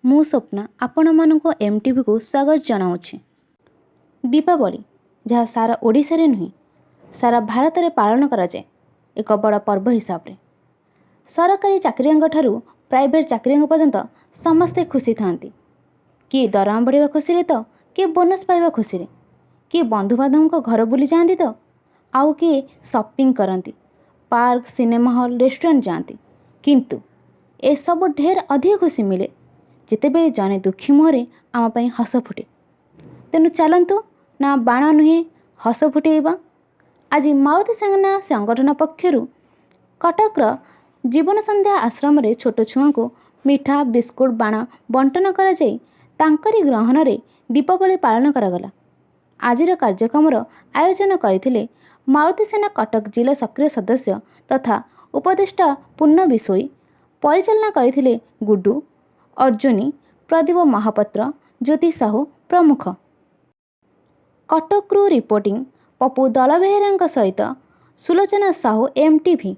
ମୁଁ ସ୍ୱପ୍ନା, ଆପଣମାନଙ୍କୁ ଏମ୍ଟିଭିକୁ ସ୍ୱାଗତ ଜଣାଉଛି। ଦୀପାବଳି, ଯାହା ସାରା ଓଡ଼ିଶାରେ ନୁହେଁ, ସାରା ଭାରତରେ ପାଳନ କରାଯାଏ ଏକ ବଡ଼ ପର୍ବ ହିସାବରେ। ସରକାରୀ ଚାକିରିଆଙ୍କ ଠାରୁ ପ୍ରାଇଭେଟ୍ ଚାକିରିଆଙ୍କ ପର୍ଯ୍ୟନ୍ତ ସମସ୍ତେ ଖୁସି ଥାଆନ୍ତି। କିଏ ଦରମା ବଢ଼ିବା ଖୁସିରେ ତ କିଏ ବୋନସ୍ ପାଇବା ଖୁସିରେ, କିଏ ବନ୍ଧୁବାନ୍ଧବଙ୍କ ଘର ବୁଲି ଯାଆନ୍ତି ତ ଆଉ କିଏ ସପିଂ କରନ୍ତି, ପାର୍କ, ସିନେମା ହଲ୍, ରେଷ୍ଟୁରାଣ୍ଟ ଯାଆନ୍ତି। କିନ୍ତୁ ଏସବୁ ଢେର ଅଧିକ ଖୁସି ମିଳେ ଯେତେବେଳେ ଜଣେ ଦୁଃଖୀ ମୁହଁରେ ଆମ ପାଇଁ ହସ ଫୁଟେ। ତେଣୁ ଚାଲନ୍ତୁ ନା, ବାଣ ନୁହେଁ, ହସ ଫୁଟେଇବା। ଆଜି ମାରୁତି ସେନା ସଂଗଠନ ପକ୍ଷରୁ କଟକର ଜୀବନ ସନ୍ଧ୍ୟା ଆଶ୍ରମରେ ଛୋଟ ଛୁଆଙ୍କୁ ମିଠା, ବିସ୍କୁଟ, ବାଣ ବଣ୍ଟନ କରାଯାଇ ତାଙ୍କରି ଗହଣରେ ଦୀପାବଳି ପାଳନ କରାଗଲା। ଆଜିର କାର୍ଯ୍ୟକ୍ରମର ଆୟୋଜନ କରିଥିଲେ ମାରୁତି ସେନା କଟକ ଜିଲ୍ଲା ସକ୍ରିୟ ସଦସ୍ୟ ତଥା ଉପଦେଷ୍ଟା ପୂର୍ଣ୍ଣ ବିଷୋଇ, ପରିଚାଳନା କରିଥିଲେ ଗୁଡୁ ଅର୍ଜୁନୀ, ପ୍ରଦୀପ ମହାପାତ୍ର, ଜ୍ୟୋତି ସାହୁ ପ୍ରମୁଖ। କଟକରୁ ରିପୋର୍ଟିଂ ପପୁ ଦଳବେହେରାଙ୍କ ସହିତ ସୁଲୋଚନା ସାହୁ, ଏମ୍ ଟିଭି।